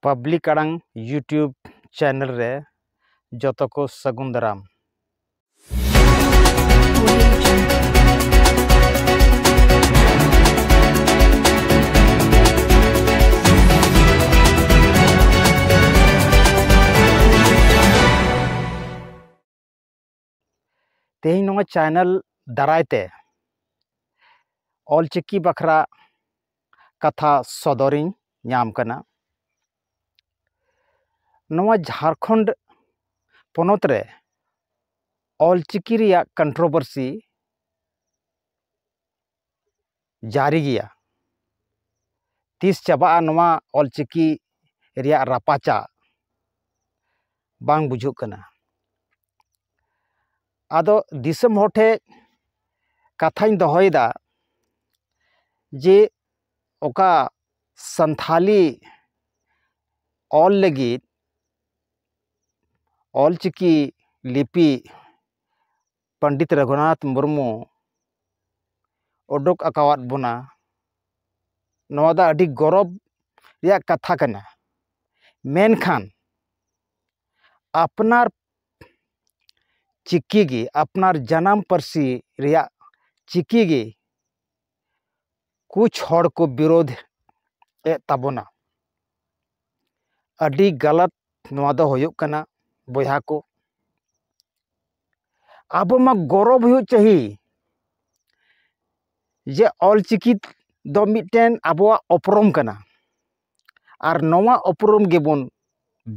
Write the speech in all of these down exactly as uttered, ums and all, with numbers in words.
Public ᱟᱲᱟᱝ YouTube channel ᱨᱮ ᱡᱚᱛᱚ ᱠᱚ ᱥᱟᱹᱜᱩᱱ ᱫᱟᱨᱟᱢ᱾ ᱛᱮᱦᱮᱧ ᱱᱚᱣᱟ ᱪᱮᱱᱮᱞ ᱫᱟᱨᱟᱭ ᱛᱮ ᱚᱞᱪᱤᱠᱤ ᱵᱟᱠᱷᱨᱟ ᱠᱟᱛᱷᱟ ᱥᱚᱫᱚᱨᱤᱧ ᱧᱟᱢ ᱠᱟᱱᱟ᱾ ᱱᱚᱣᱟ ᱡᱷᱟᱲᱠᱷᱚᱸᱰ ᱯᱚᱱᱚᱛ ᱨᱮ ᱚᱞᱪᱤᱠᱤ ᱨᱮᱭᱟᱜ ᱠᱚᱱᱴᱨᱳᱵᱷᱟᱨᱥᱤ ᱡᱟᱹᱨᱤ ᱜᱮᱭᱟ᱾ ᱛᱤᱥ ᱪᱟᱵᱟᱜᱼᱟ ᱱᱚᱣᱟ ᱚᱞᱪᱤᱠᱤ ᱨᱮᱭᱟᱜ ᱨᱟᱯᱟᱪᱟᱜ, ᱵᱟᱝ ᱵᱩᱡᱷᱟᱹᱜ ᱠᱟᱱᱟ᱾ ᱟᱫᱚ ᱫᱤᱥᱚᱢ ᱦᱚᱲ ᱴᱷᱮᱱ ᱠᱟᱛᱷᱟᱧ ᱫᱚᱦᱚᱭᱮᱫᱟ ᱡᱮ ᱚᱠᱟ ᱥᱟᱱᱛᱷᱟᱞᱤ ᱚᱞ ᱞᱟᱹᱜᱤᱫ ᱚᱞᱪᱤᱠᱤ ᱞᱤᱯᱤ ᱯᱚᱱᱰᱤᱛ ᱨᱚᱜᱷᱩᱱᱟᱛᱷ ᱢᱩᱨᱢᱩ ᱚᱰᱚᱠ ᱟᱠᱟᱣᱟᱫ ᱵᱚᱱᱟ, ᱱᱚᱣᱟ ᱫᱚ ᱟᱹᱰᱤ ᱜᱚᱨᱚᱵᱽ ᱨᱮᱭᱟᱜ ᱠᱟᱛᱷᱟ ᱠᱟᱱᱟ᱾ ᱢᱮᱱᱠᱷᱟᱱ ᱟᱯᱱᱟᱨ ᱪᱤᱠᱤ ᱜᱮ, ᱟᱯᱱᱟᱨ ᱡᱟᱱᱟᱢ ᱯᱟᱹᱨᱥᱤ ᱨᱮᱭᱟᱜ ᱪᱤᱠᱤ ᱜᱮ ᱠᱩᱪ ᱦᱚᱲ ᱠᱚ ᱵᱤᱨᱳᱫᱷ ᱮᱫ ᱛᱟᱵᱚᱱᱟ᱾ ᱟᱹᱰᱤ ᱜᱟᱞᱟᱛ ᱱᱚᱣᱟ ᱫᱚ ᱦᱩᱭᱩᱜ ᱠᱟᱱᱟ ᱵᱚᱭᱦᱟ ᱠᱚ᱾ ᱟᱵᱚ ᱢᱟ ᱜᱚᱨᱚᱵᱽ ᱦᱩᱭᱩᱜ ᱪᱟᱹᱦᱤ ᱡᱮ ᱚᱞᱪᱤᱠᱤ ᱫᱚ ᱢᱤᱫᱴᱮᱱ ᱟᱵᱚᱣᱟᱜ ᱩᱯᱨᱩᱢ ᱠᱟᱱᱟ, ᱟᱨ ᱱᱚᱣᱟ ᱩᱯᱨᱩᱢ ᱜᱮᱵᱚᱱ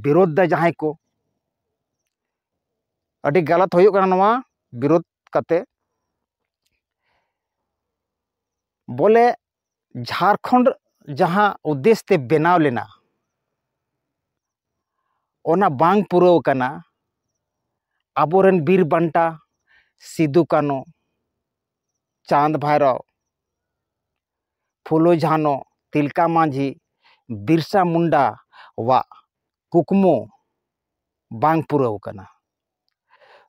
ᱵᱤᱨᱳᱫᱷ ᱫᱟ ᱡᱟᱦᱟᱸᱭ ᱠᱚ᱾ ᱟᱹᱰᱤ ᱜᱟᱞᱟᱛ ᱦᱩᱭᱩᱜ ᱠᱟᱱᱟ ᱱᱚᱣᱟ ᱵᱤᱨᱳᱫᱷ ᱠᱟᱛᱮ᱾ ᱵᱚᱞᱮ ᱡᱷᱟᱲᱠᱷᱚᱸᱰ ᱡᱟᱦᱟᱸ ᱩᱫᱽᱫᱮᱥ ᱛᱮ ᱵᱮᱱᱟᱣ ᱞᱮᱱᱟ, ᱚᱱᱟ ᱵᱟᱝ ᱯᱩᱨᱟᱹᱣ ᱠᱟᱱᱟ᱾ ᱟᱵᱚᱨᱮᱱ ᱵᱤᱨ ᱵᱟᱱᱴᱟ ᱥᱤᱫᱩ ᱠᱟᱹᱱᱩ, ᱪᱟᱸᱫᱽ ᱵᱷᱟᱭᱨᱚ, ᱯᱷᱩᱞᱳ ᱡᱷᱟᱱᱚ, ᱛᱤᱞᱠᱟ ᱢᱟᱹᱡᱷᱤ, ᱵᱤᱨᱥᱟ ᱢᱩᱱᱰᱟ ᱣᱟᱜ ᱠᱩᱠᱢᱩ ᱵᱟᱝ ᱯᱩᱨᱟᱹᱣ ᱠᱟᱱᱟ᱾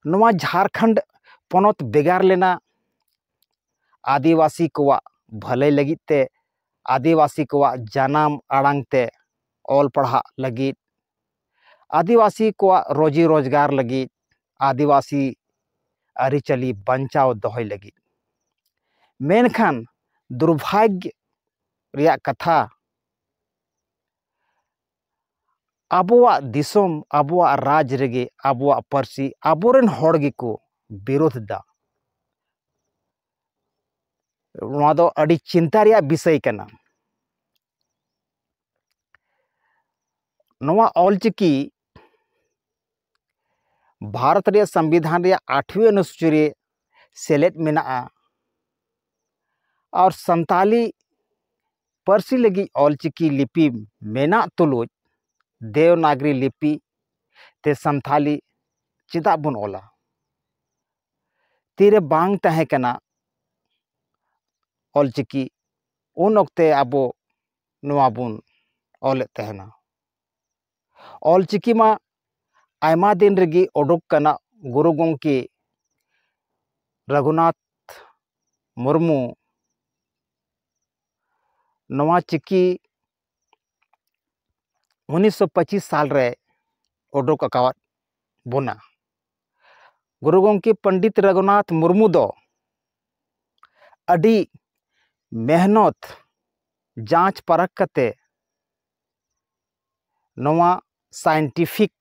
ᱱᱚᱣᱟ ᱡᱷᱟᱲᱠᱷᱚᱸᱰ ᱯᱚᱱᱚᱛ ᱵᱷᱮᱜᱟᱨ ᱞᱮᱱᱟ ᱟᱹᱫᱤᱵᱟᱹᱥᱤ ᱠᱚᱣᱟᱜ ᱵᱷᱟᱹᱞᱟᱹᱭ ᱞᱟᱹᱜᱤᱫ ᱛᱮ, ᱟᱹᱫᱤᱵᱟᱹᱥᱤ ᱠᱚᱣᱟᱜ ᱡᱟᱱᱟᱢ ᱟᱲᱟᱝ ᱛᱮ ᱚᱞ ᱯᱟᱲᱦᱟᱜ ᱞᱟᱹᱜᱤᱫ, ᱟᱹᱫᱤᱵᱟᱹᱥᱤ ᱠᱚᱣᱟᱜ ᱨᱳᱡᱤ ᱨᱳᱡᱽᱜᱟᱨ ᱞᱟᱹᱜᱤᱫ, ᱟᱹᱫᱤᱵᱟᱹᱥᱤ ᱟᱹᱨᱤᱪᱟᱹᱞᱤ ᱵᱟᱧᱪᱟᱣ ᱫᱚᱦᱚᱭ ᱞᱟᱹᱜᱤᱫ᱾ ᱢᱮᱱᱠᱷᱟᱱ ᱫᱩᱨᱵᱷᱟᱜᱽᱭᱚ ᱨᱮᱭᱟᱜ ᱠᱟᱛᱷᱟ, ᱟᱵᱚᱣᱟᱜ ᱫᱤᱥᱚᱢ, ᱟᱵᱚᱣᱟᱜ ᱨᱟᱡᱽ ᱨᱮᱜᱮ ᱟᱵᱚᱣᱟᱜ ᱯᱟᱹᱨᱥᱤ ᱟᱵᱚᱨᱮᱱ ᱦᱚᱲ ᱜᱮᱠᱚ ᱵᱤᱨᱳᱫᱷ ᱮᱫᱟ᱾ ᱱᱚᱣᱟ ᱫᱚ ᱟᱹᱰᱤ ᱪᱤᱱᱛᱟ ᱨᱮᱭᱟᱜ ᱵᱤᱥᱚᱭ ᱠᱟᱱᱟ᱾ ᱱᱚᱣᱟ ᱚᱞᱪᱤᱠᱤ ᱵᱷᱟᱨᱚᱛ ᱨᱮᱭᱟᱜ ᱥᱚᱝᱵᱤᱫᱷᱟᱱ ᱨᱮᱭᱟᱜ ᱟᱴᱷᱣᱤ ᱚᱱᱩᱥᱩᱪᱤ ᱨᱮ ᱥᱮᱞᱮᱫ ᱢᱮᱱᱟᱜᱼᱟ᱾ ᱟᱨ ᱥᱟᱱᱛᱟᱞᱤ ᱯᱟᱹᱨᱥᱤ ᱞᱟᱹᱜᱤᱫ ᱚᱞᱪᱤᱠᱤ ᱞᱤᱯᱤ ᱢᱮᱱᱟᱜ ᱛᱩᱞᱩᱡ, ᱫᱮᱣᱱᱟᱜᱽᱨᱤ ᱞᱤᱯᱤ ᱛᱮ ᱥᱟᱱᱛᱷᱟᱞᱤ ᱪᱮᱫᱟᱜ ᱵᱚᱱ ᱚᱞᱟ? ᱛᱤᱨᱮ ᱵᱟᱝ ᱛᱟᱦᱮᱸ ᱠᱟᱱᱟ ᱚᱞᱪᱤᱠᱤ, ᱩᱱ ᱚᱠᱛᱮ ᱟᱵᱚ ᱱᱚᱣᱟ ᱵᱚᱱ ᱚᱞᱮᱫ ᱛᱟᱦᱮᱱᱟ᱾ ᱚᱞᱪᱤᱠᱤ ᱢᱟ ᱟᱭᱢᱟ ᱫᱤᱱ ᱨᱮᱜᱮ ᱚᱰᱚᱠ ᱠᱟᱱᱟ᱾ ᱜᱩᱨᱩ ᱜᱚᱢᱠᱮ ᱨᱟᱹᱜᱷᱩᱱᱟᱛᱷ ᱢᱩᱨᱢᱩ ᱱᱚᱣᱟ ᱪᱤᱠᱤ ᱩᱱᱤᱥᱥᱚ ᱯᱚᱸᱪᱤᱥ ᱥᱟᱞ ᱨᱮ ᱚᱰᱚᱠ ᱟᱠᱟᱣᱟᱫ ᱵᱚᱱᱟ᱾ ᱜᱩᱨᱩ ᱜᱚᱢᱠᱮ ᱯᱚᱱᱰᱤᱛ ᱨᱟᱹᱜᱷᱩᱱᱟᱛᱷ ᱢᱩᱨᱢᱩ ᱫᱚ ᱟᱹᱰᱤ ᱢᱮᱦᱱᱚᱛ, ᱡᱟᱸᱪ ᱯᱟᱨᱟᱠ ᱠᱟᱛᱮ ᱱᱚᱣᱟ ᱥᱟᱭᱮᱱᱴᱤᱯᱷᱤᱠ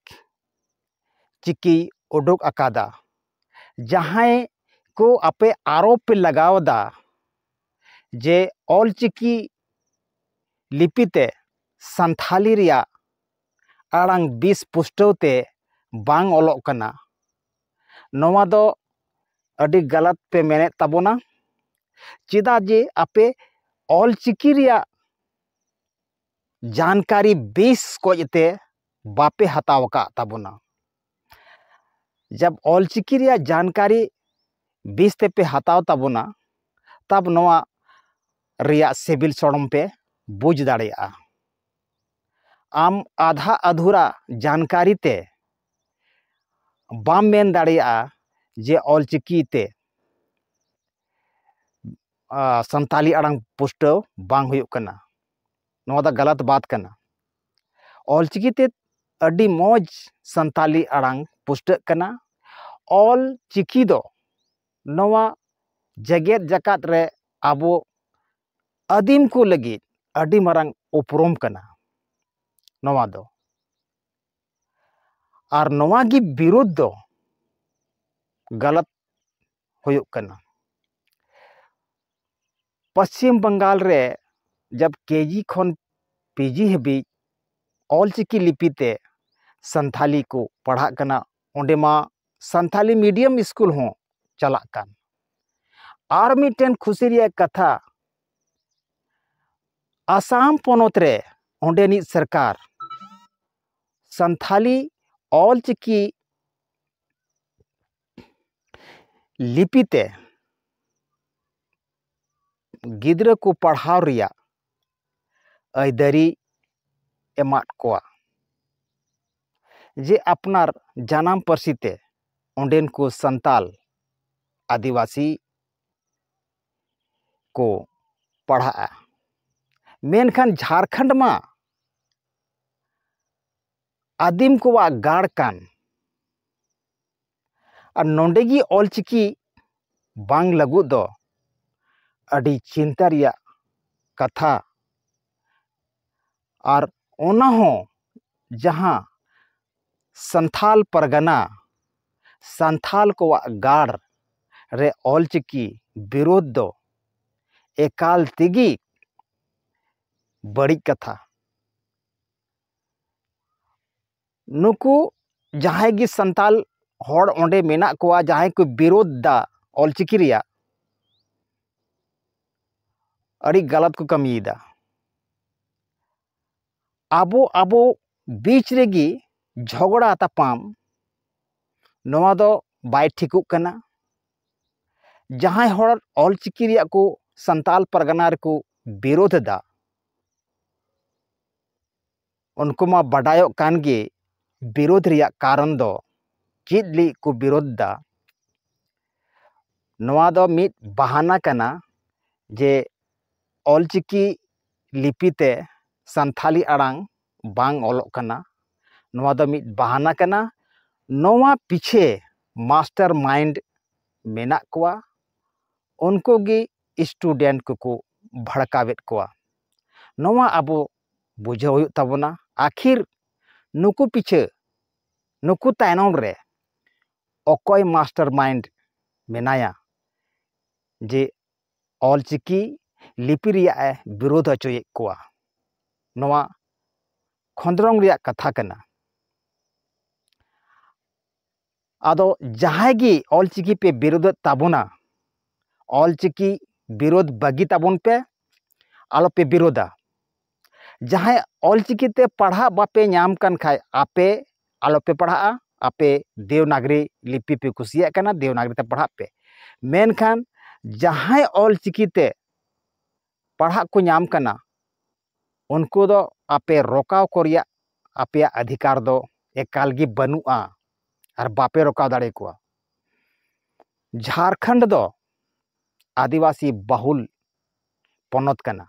ᱪᱤᱠᱤ ᱩᱰᱩᱠ ᱟᱠᱟᱫᱟ᱾ ᱡᱟᱦᱟᱸᱭ ᱠᱚ ᱟᱯᱮ ᱟᱨᱚ ᱯᱮ ᱞᱟᱜᱟᱣ ᱮᱫᱟ ᱡᱮ ᱚᱞᱪᱤᱠᱤ ᱞᱤᱯᱤ ᱛᱮ ᱥᱟᱱᱛᱷᱟᱞᱤ ᱨᱮᱭᱟᱜ ᱟᱲᱟᱝ ᱵᱮᱥ ᱯᱩᱥᱴᱟᱹᱣ ᱛᱮ ᱵᱟᱝ ᱚᱞᱚᱜ ᱠᱟᱱᱟ, ᱱᱚᱣᱟ ᱫᱚ ᱟᱹᱰᱤ ᱜᱟᱞᱟᱛ ᱯᱮ ᱢᱮᱱᱮᱫ ᱛᱟᱵᱚᱱᱟ᱾ ᱪᱮᱫᱟᱜ ᱡᱮ ᱟᱯᱮ ᱚᱞᱪᱤᱠᱤ ᱨᱮᱭᱟᱜ ᱡᱟᱱᱠᱟᱨᱤ ᱵᱮᱥ ᱠᱚᱡ ᱛᱮ ᱵᱟᱯᱮ ᱦᱟᱛᱟᱣ ᱟᱠᱟᱫ ᱛᱟᱵᱚᱱᱟ᱾ ᱡᱟᱵ ᱚᱞᱪᱤᱠᱤ ᱨᱮᱭᱟᱜ ᱡᱟᱱᱠᱟᱨᱤ ᱵᱮᱥ ᱛᱮᱯᱮ ᱦᱟᱛᱟᱣ ᱛᱟᱵᱚᱱᱟ, ᱛᱟᱵ ᱱᱚᱣᱟ ᱨᱮᱭᱟᱜ ᱥᱤᱵᱤᱞ ᱥᱚᱲᱚᱢ ᱯᱮ ᱵᱩᱡᱽ ᱫᱟᱲᱮᱭᱟᱜᱼᱟ᱾ ᱟᱢ ᱟᱫᱷᱟ ᱟᱫᱷᱩᱨᱟ ᱡᱟᱱᱠᱟᱨᱤ ᱛᱮ ᱵᱟᱢ ᱢᱮᱱ ᱫᱟᱲᱮᱭᱟᱜᱼᱟ ᱡᱮ ᱚᱞᱪᱤᱠᱤ ᱛᱮ, ᱟ, ᱥᱟᱱᱛᱟᱞᱤ ᱟᱲᱟᱝ ᱯᱩᱥᱴᱟᱹᱣ ᱵᱟᱝ ᱦᱩᱭᱩᱜ ᱠᱟᱱᱟ᱾ ᱱᱚᱣᱟ ᱫᱚ ᱜᱟᱞᱟᱛ ᱵᱟᱛ ᱠᱟᱱᱟ᱾ ᱚᱞᱪᱤᱠᱤ ᱛᱮ ᱟᱹᱰᱤ ᱢᱚᱡᱽ ᱥᱟᱱᱛᱟᱞᱤ ᱟᱲᱟᱝ ᱯᱩᱥᱴᱟᱹᱜ ᱠᱟᱱᱟ᱾ ᱚᱞᱪᱤᱠᱤ ᱫᱚ ᱱᱚᱣᱟ ᱡᱮᱜᱮᱛ ᱡᱟᱠᱟᱛ ᱨᱮ ᱟᱵᱚ ᱟᱹᱫᱤᱢ ᱠᱚ ᱞᱟᱹᱜᱤᱫ ᱟᱹᱰᱤ ᱢᱟᱨᱟᱝ ᱩᱯᱨᱩᱢ ᱠᱟᱱᱟ ᱱᱚᱣᱟ ᱫᱚ᱾ ᱟᱨ ᱱᱚᱣᱟ ᱜᱮ ᱵᱤᱨᱳᱫᱷ ᱫᱚ ᱜᱟᱞᱟᱛ ᱦᱩᱭᱩᱜ ᱠᱟᱱᱟ᱾ ᱯᱚᱥᱪᱤᱢ ᱵᱟᱝᱜᱟᱞ ᱨᱮ ᱡᱟᱵ ᱠᱮᱡᱤ ᱠᱷᱚᱱ ᱯᱤᱡᱤ ᱦᱟᱹᱵᱤᱡ ᱚᱞᱪᱤᱠᱤ ᱞᱤᱯᱤ ᱛᱮ ᱥᱟᱱᱛᱷᱟᱞᱤ ᱠᱚ ᱯᱟᱲᱦᱟᱜ ᱠᱟᱱᱟ᱾ ᱚᱸᱰᱮ ᱢᱟ ᱥᱟᱱᱛᱷᱟᱞᱤ ᱢᱤᱰᱤᱭᱟᱢ ᱥᱠᱩᱞ ᱦᱚᱸ ᱪᱟᱞᱟᱜ ᱠᱟᱱ᱾ ᱟᱨ ᱢᱤᱫᱴᱮᱱ ᱠᱷᱩᱥᱤ ᱨᱮᱭᱟᱜ ᱠᱟᱛᱷᱟ, ᱟᱥᱟᱢ ᱯᱚᱱᱚᱛ ᱨᱮ ᱚᱸᱰᱮᱱᱤᱡ ᱥᱚᱨᱠᱟᱨ ᱥᱟᱱᱛᱷᱟᱞᱤ ᱚᱞᱪᱤᱠᱤ ᱞᱤᱯᱤ ᱛᱮ ᱜᱤᱫᱽᱨᱟᱹ ᱠᱚ ᱯᱟᱲᱦᱟᱣ ᱨᱮᱭᱟᱜ ᱟᱹᱭᱫᱟᱹᱨᱤ ᱮᱢᱟᱫ ᱠᱚᱣᱟ, ᱡᱮ ᱟᱯᱱᱟᱨ ᱡᱟᱱᱟᱢ ᱯᱟᱹᱨᱥᱤ ᱛᱮ ᱚᱸᱰᱮᱱ ᱠᱚ ᱥᱟᱱᱛᱟᱞ, ᱟᱹᱫᱤᱵᱟᱹᱥᱤ ᱠᱚ ᱯᱟᱲᱦᱟᱜᱼᱟ᱾ ᱢᱮᱱᱠᱷᱟᱱ ᱡᱷᱟᱲᱠᱷᱚᱸᱰ ᱢᱟ ᱟᱹᱫᱤᱢ ᱠᱚᱣᱟᱜ ᱜᱟᱲ ᱠᱟᱱ᱾ ᱟᱨ ᱱᱚᱰᱮ ᱜᱮ ᱚᱞᱪᱤᱠᱤ ᱵᱟᱝ ᱞᱟᱹᱜᱩ ᱫᱚ ᱟᱹᱰᱤ ᱪᱤᱱᱛᱟᱹ ᱨᱮᱭᱟᱜ ᱠᱟᱛᱷᱟ᱾ ᱟᱨ ᱚᱱᱟ ᱦᱚᱸ ᱡᱟᱦᱟᱸ ᱥᱟᱱᱛᱷᱟᱞ ᱯᱟᱨᱜᱟᱱᱟ, ᱥᱟᱱᱛᱷᱟᱞ ᱠᱚᱣᱟᱜ ᱜᱟᱲ ᱨᱮ ᱚᱞᱪᱤᱠᱤ ᱵᱤᱨᱳᱫᱷ ᱫᱚ ᱮᱠᱟᱞ ᱛᱮᱜᱮ ᱵᱟᱹᱲᱤᱡ ᱠᱟᱛᱷᱟ᱾ ᱱᱩᱠᱩ ᱡᱟᱦᱟᱸᱭ ᱜᱮ ᱥᱟᱱᱛᱟᱞ ᱦᱚᱲ ᱚᱸᱰᱮ ᱢᱮᱱᱟᱜ ᱠᱚᱣᱟ, ᱡᱟᱦᱟᱸᱭ ᱠᱚ ᱵᱤᱨᱳᱫᱷ ᱫᱟ ᱚᱞᱪᱤᱠᱤ ᱨᱮᱭᱟᱜ, ᱟᱹᱰᱤ ᱜᱟᱞᱟᱛ ᱠᱚ ᱠᱟᱹᱢᱤᱭᱮᱫᱟ᱾ ᱟᱵᱚ ᱟᱵᱚ ᱵᱤᱪ ᱨᱮᱜᱮ ᱡᱷᱚᱜᱽᱲᱟ ᱛᱟᱯᱟᱢ, ᱱᱚᱣᱟ ᱫᱚ ᱵᱟᱭ ᱴᱷᱤᱠᱚᱜ ᱠᱟᱱᱟ᱾ ᱡᱟᱦᱟᱸᱭ ᱦᱚᱲ ᱚᱞᱪᱤᱠᱤ ᱨᱮᱭᱟᱜ ᱠᱚ ᱥᱟᱱᱛᱟᱞ ᱯᱟᱨᱜᱟᱱᱟ ᱨᱮᱠᱚ ᱵᱤᱨᱳᱫᱷ ᱮᱫᱟ, ᱩᱱᱠᱩ ᱢᱟ ᱵᱟᱰᱟᱭᱚᱜ ᱠᱟᱱ ᱜᱮ ᱵᱤᱨᱳᱫᱷ ᱨᱮᱭᱟᱜ ᱠᱟᱨᱚᱱ ᱫᱚ ᱪᱮᱫ ᱞᱟᱹᱜᱤᱫ ᱠᱚ ᱵᱤᱨᱳᱫᱷ ᱮᱫᱟ᱾ ᱱᱚᱣᱟ ᱫᱚ ᱢᱤᱫ ᱵᱟᱦᱟᱱᱟ ᱠᱟᱱᱟ ᱡᱮ ᱚᱞᱪᱤᱠᱤ ᱞᱤᱯᱤ ᱛᱮ ᱥᱟᱱᱛᱷᱟᱞᱤ ᱟᱲᱟᱝ ᱵᱟᱝ ᱚᱞᱚᱜ ᱠᱟᱱᱟ, ᱱᱚᱣᱟ ᱫᱚ ᱢᱤᱫ ᱵᱟᱦᱟᱱᱟ ᱠᱟᱱᱟ᱾ ᱱᱚᱣᱟ ᱯᱤᱪᱷᱮ ᱢᱟᱥᱴᱟᱨ ᱢᱟᱭᱤᱱᱰ ᱢᱮᱱᱟᱜ ᱠᱚᱣᱟ, ᱩᱱᱠᱩ ᱜᱮ ᱥᱴᱩᱰᱮᱱᱴ ᱠᱚᱠᱚ ᱵᱷᱟᱲᱠᱟᱣᱮᱫ ᱠᱚᱣᱟ᱾ ᱱᱚᱣᱟ ᱟᱵᱚ ᱵᱩᱡᱷᱟᱹᱣ ᱦᱩᱭᱩᱜ ᱛᱟᱵᱚᱱᱟ᱾ ᱟᱹᱠᱷᱤᱨ ᱱᱩᱠᱩ ᱯᱤᱪᱷᱟᱹ, ᱱᱩᱠᱩ ᱛᱟᱭᱱᱚᱢ ᱨᱮ ᱚᱠᱚᱭ ᱢᱟᱥᱴᱟᱨ ᱢᱟᱭᱤᱱᱰ ᱢᱮᱱᱟᱭᱟ ᱡᱮ ᱚᱞᱪᱤᱠᱤ ᱞᱤᱯᱤ ᱨᱮᱭᱟᱜ ᱮ ᱵᱤᱨᱳᱫᱷ ᱦᱚᱪᱚᱭᱮᱫ ᱠᱚᱣᱟ? ᱱᱚᱣᱟ ᱠᱷᱚᱸᱫᱽᱨᱚᱝ ᱨᱮᱭᱟᱜ ᱠᱟᱛᱷᱟ ᱠᱟᱱᱟ᱾ ᱟᱫᱚ ᱡᱟᱦᱟᱸᱭ ᱜᱮ ᱚᱞᱪᱤᱠᱤ ᱯᱮ ᱵᱤᱨᱳᱫᱷᱮᱫ ᱛᱟᱵᱚᱱᱟ, ᱚᱞᱪᱤᱠᱤ ᱵᱤᱨᱳᱫᱷ ᱵᱟᱹᱜᱤ ᱛᱟᱵᱚᱱ ᱯᱮ, ᱟᱞᱚᱯᱮ ᱵᱤᱨᱳᱫᱷᱟ᱾ ᱡᱟᱦᱟᱸᱭ ᱚᱞᱪᱤᱠᱤ ᱛᱮ ᱯᱟᱲᱦᱟᱜ ᱵᱟᱯᱮ ᱧᱟᱢ ᱠᱟᱱ ᱠᱷᱟᱡ, ᱟᱯᱮ ᱟᱞᱚᱯᱮ ᱯᱟᱲᱦᱟᱜᱼᱟ, ᱟᱯᱮ ᱫᱮᱣᱱᱟᱜᱽᱨᱤ ᱞᱤᱯᱤ ᱯᱮ ᱠᱩᱥᱤᱭᱟᱜ ᱠᱟᱱᱟ, ᱫᱮᱣᱱᱟᱜᱽᱨᱤ ᱛᱮ ᱯᱟᱲᱦᱟᱜ ᱯᱮ᱾ ᱢᱮᱱᱠᱷᱟᱱ ᱡᱟᱦᱟᱸᱭ ᱚᱞᱪᱤᱠᱤ ᱛᱮ ᱯᱟᱲᱦᱟᱜ ᱠᱚ ᱧᱟᱢ ᱠᱟᱱᱟ, ᱩᱱᱠᱩ ᱫᱚ ᱟᱯᱮ ᱨᱚᱠᱟᱣ ᱠᱚ ᱨᱮᱭᱟᱜ ᱟᱯᱮᱭᱟᱜ ᱚᱫᱷᱤᱠᱟᱨ ᱫᱚ ᱮᱠᱟᱞ ᱜᱮ ᱵᱟᱹᱱᱩᱜᱼᱟ ᱟᱨ ᱵᱟᱯᱮ ᱨᱚᱠᱟᱣ ᱫᱟᱲᱮ ᱠᱚᱣᱟ᱾ ᱡᱷᱟᱲᱠᱷᱚᱸᱰ ᱫᱚ ᱟᱹᱫᱤᱵᱟᱹᱥᱤ ᱵᱟᱦᱩᱞ ᱯᱚᱱᱚᱛ ᱠᱟᱱᱟ,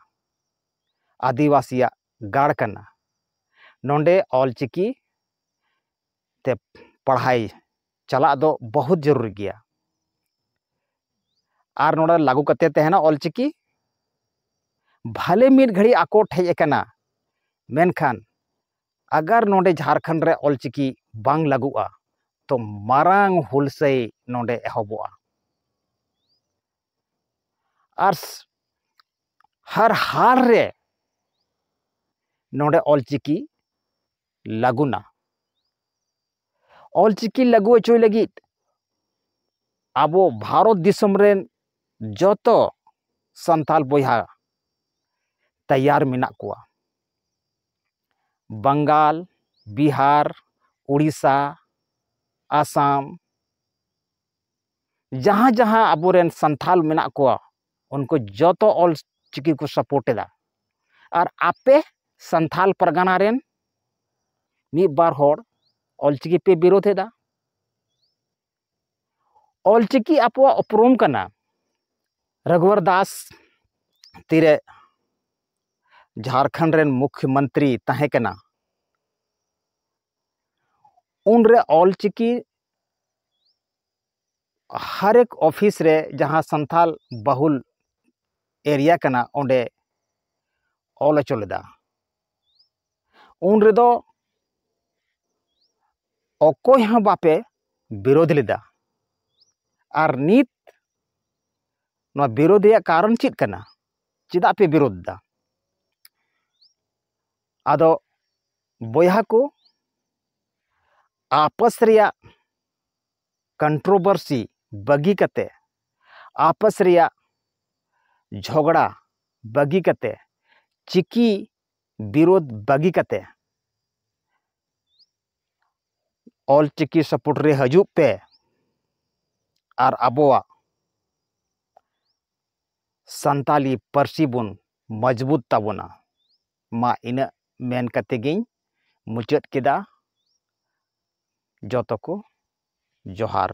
ᱟᱹᱫᱤᱵᱟᱹᱥᱤᱭᱟᱜ ᱜᱟᱲ ᱠᱟᱱᱟ᱾ ᱱᱚᱰᱮ ᱚᱞᱪᱤᱠᱤ ᱛᱮ ᱯᱟᱲᱦᱟᱭ ᱪᱟᱞᱟᱜ ᱫᱚ ᱵᱚᱦᱩᱛ ᱡᱟᱹᱨᱩᱨᱤ ᱜᱮᱭᱟ᱾ ᱟᱨ ᱱᱚᱰᱮ ᱞᱟᱹᱜᱩ ᱠᱟᱛᱮ ᱛᱟᱦᱮᱱᱟ ᱚᱞᱪᱤᱠᱤ᱾ ᱵᱷᱟᱞᱮ ᱢᱤᱫ ᱜᱷᱟᱹᱲᱤᱡ ᱟᱠᱚᱴ ᱦᱮᱡ ᱟᱠᱟᱱᱟ, ᱢᱮᱱᱠᱷᱟᱱ ᱟᱜᱟᱨ ᱱᱚᱰᱮ ᱡᱷᱟᱲᱠᱷᱚᱸᱰ ᱨᱮ ᱚᱞᱪᱤᱠᱤ ᱵᱟᱝ ᱞᱟᱹᱜᱩᱜᱼᱟ, ᱛᱚ ᱢᱟᱨᱟᱝ ᱦᱩᱞᱥᱟᱹᱭ ᱱᱚᱰᱮ ᱮᱦᱚᱵᱚᱜᱼᱟ᱾ ᱟᱨ ᱦᱟᱨ ᱦᱟᱞ ᱨᱮ ᱱᱚᱰᱮ ᱚᱞᱪᱤᱠᱤ ᱞᱟᱹᱜᱩᱱᱟ᱾ ᱚᱞᱪᱤᱠᱤ ᱞᱟᱹᱜᱩ ᱦᱚᱪᱚᱭ ᱞᱟᱹᱜᱤᱫ ᱟᱵᱚ ᱵᱷᱟᱨᱚᱛ ᱫᱤᱥᱚᱢ ᱨᱮᱱ ᱡᱚᱛᱚ ᱥᱟᱱᱛᱟᱞ ᱵᱚᱭᱦᱟ ᱛᱮᱭᱟᱨ ᱢᱮᱱᱟᱜ ᱠᱚᱣᱟ᱾ ᱵᱟᱝᱜᱟᱞ, ᱵᱤᱦᱟᱨ, ᱩᱲᱤᱥᱥᱟ, ᱟᱥᱟᱢ, ᱡᱟᱦᱟᱸ ᱡᱟᱦᱟᱸ ᱟᱵᱚᱨᱮᱱ ᱥᱟᱱᱛᱷᱟᱞ ᱢᱮᱱᱟᱜ ᱠᱚᱣᱟ, ᱩᱱᱠᱩ ᱡᱚᱛᱚ ᱚᱞ ᱪᱤᱠᱤ ᱠᱚ ᱥᱟᱯᱳᱨᱴ ᱮᱫᱟ᱾ ᱟᱨ ᱟᱯᱮ ᱥᱟᱱᱛᱷᱟᱞ ᱯᱟᱨᱜᱟᱱᱟ ᱨᱮᱱ ᱢᱤᱫ ᱵᱟᱨ ᱦᱚᱲ ᱚᱞ ᱪᱤᱠᱤ ᱯᱮ ᱵᱤᱨᱳᱫᱷ ᱮᱫᱟ᱾ ᱚᱞ ᱪᱤᱠᱤ ᱟᱵᱚᱣᱟᱜ ᱩᱯᱨᱩᱢ ᱠᱟᱱᱟ᱾ ᱨᱚᱜᱷᱩᱵᱚᱨ ᱫᱟᱥ ᱛᱤᱨᱮ ᱡᱷᱟᱲᱠᱷᱚᱸᱰ ᱨᱮᱱ ᱢᱩᱠᱷᱭᱚᱢᱚᱱᱛᱨᱤ ᱛᱟᱦᱮᱸ ᱠᱟᱱᱟ, ᱩᱱᱨᱮ ᱚᱞᱪᱤᱠᱤ ᱦᱟᱨᱮᱠ ᱚᱯᱷᱤᱥ ᱨᱮ, ᱡᱟᱦᱟᱸ ᱥᱟᱱᱛᱟᱞ ᱵᱟᱦᱩᱞ ᱮᱨᱤᱭᱟ ᱠᱟᱱᱟ, ᱚᱸᱰᱮ ᱚᱞ ᱦᱚᱪᱚ ᱞᱮᱫᱟ᱾ ᱩᱱ ᱨᱮᱫᱚ ᱚᱠᱚᱭ ᱦᱚᱸ ᱵᱟᱯᱮ ᱵᱤᱨᱳᱫᱷ ᱞᱮᱫᱟ᱾ ᱟᱨ ᱱᱤᱛ ᱱᱚᱣᱟ ᱵᱤᱨᱳᱫᱷ ᱨᱮᱭᱟᱜ ᱠᱟᱨᱚᱱ ᱪᱮᱫ ᱠᱟᱱᱟ? ᱪᱮᱫᱟᱜ ᱯᱮ ᱵᱤᱨᱳᱫᱷ ᱮᱫᱟ? ᱟᱫᱚ ᱵᱚᱭᱦᱟ ᱠᱚ, ᱟᱯᱟᱥ ᱨᱮᱭᱟᱜ ᱠᱚᱱᱴᱨᱳᱵᱷᱟᱨᱥᱤ ᱵᱟᱹᱜᱤ ᱠᱟᱛᱮ, ᱟᱯᱟᱥ ᱨᱮᱭᱟᱜ ᱡᱷᱚᱜᱽᱲᱟ ᱵᱟᱹᱜᱤ ᱠᱟᱛᱮ, ᱪᱤᱠᱤ ᱵᱤᱨᱳᱫᱷ ᱵᱟᱹᱜᱤ ᱠᱟᱛᱮ, ᱚᱞ ᱪᱤᱠᱤ ᱥᱟᱯᱳᱨᱴ ᱨᱮ ᱦᱤᱡᱩᱜ ᱯᱮ ᱟᱨ ᱟᱵᱚᱣᱟᱜ ᱥᱟᱱᱛᱟᱞᱤ ᱯᱟᱹᱨᱥᱤ ᱵᱚᱱ ᱢᱚᱡᱽᱵᱩᱛ ᱛᱟᱵᱚᱱᱟ᱾ ᱢᱟ ᱤᱱᱟᱹᱜ ᱢᱮᱱ ᱠᱟᱛᱮ ᱜᱤᱧ ᱢᱩᱪᱟᱹᱫ ᱠᱮᱫᱟ᱾ ᱡᱚᱛᱚ ᱠᱚ ᱡᱚᱦᱟᱨ᱾